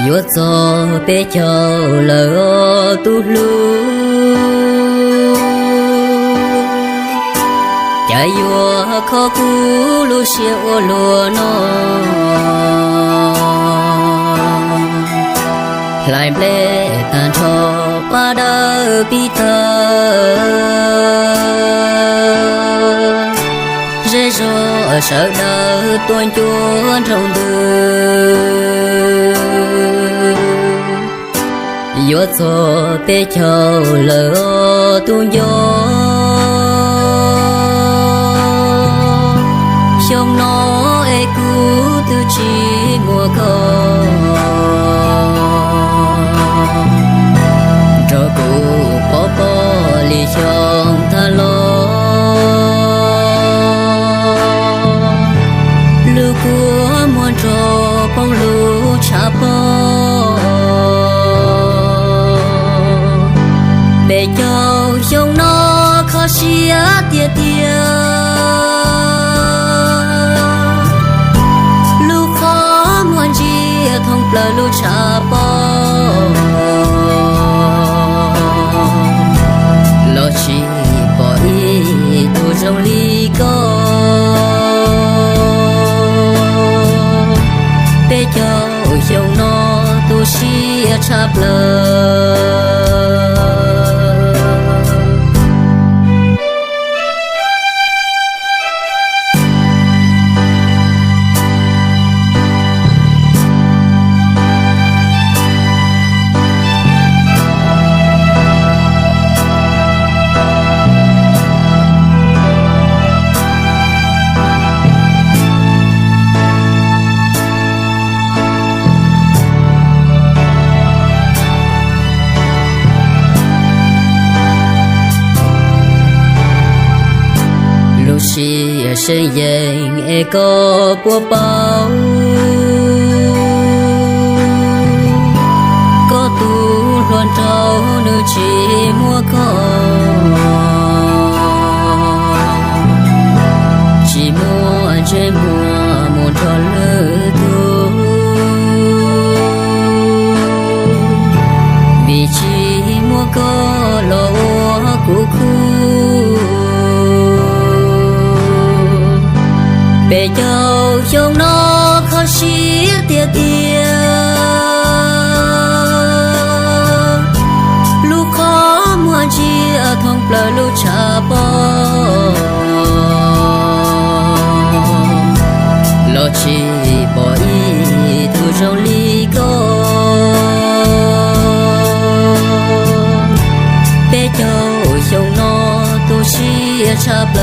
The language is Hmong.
Yuav txog peb caug lawm os tus hlub, cas yuav kho kuv lub siab ua luaj no. Hlais nplej tag nrho pab dawb pib tawg, zej zog sawv daws tuaj ncua nroo ntws. Yuav txog peb caug lawm os tus nco, xyoo no es kuv twb tsis muaj koj nrog kuv pov pob li xyoo tag los. Lub kua muag nrog poob lub tshav pob, peb caug xyoo no kho siab tiag tiag. Lub qhov muag ntsia thoob plaws lub tshav pob, los tsis pom ib tug zoo li koj. Peb caug xyoo no tu siab tshaj plaws. Lub siab seeb yees es koj puas paub, koj tus hluas nraug nws tsis muaj koj, tsis muaj ntsej muag mus nrog lwm tus. Vim tsis muaj koj los ua kuv khuv. Peb caug xyoo no kho siab tiag tiag. Lub qhov muag ntsia thoob plaws lub tshav pob, los tsis pom ib tug zoo li koj. Peb caug xyoo no tu siab tshaj plaws.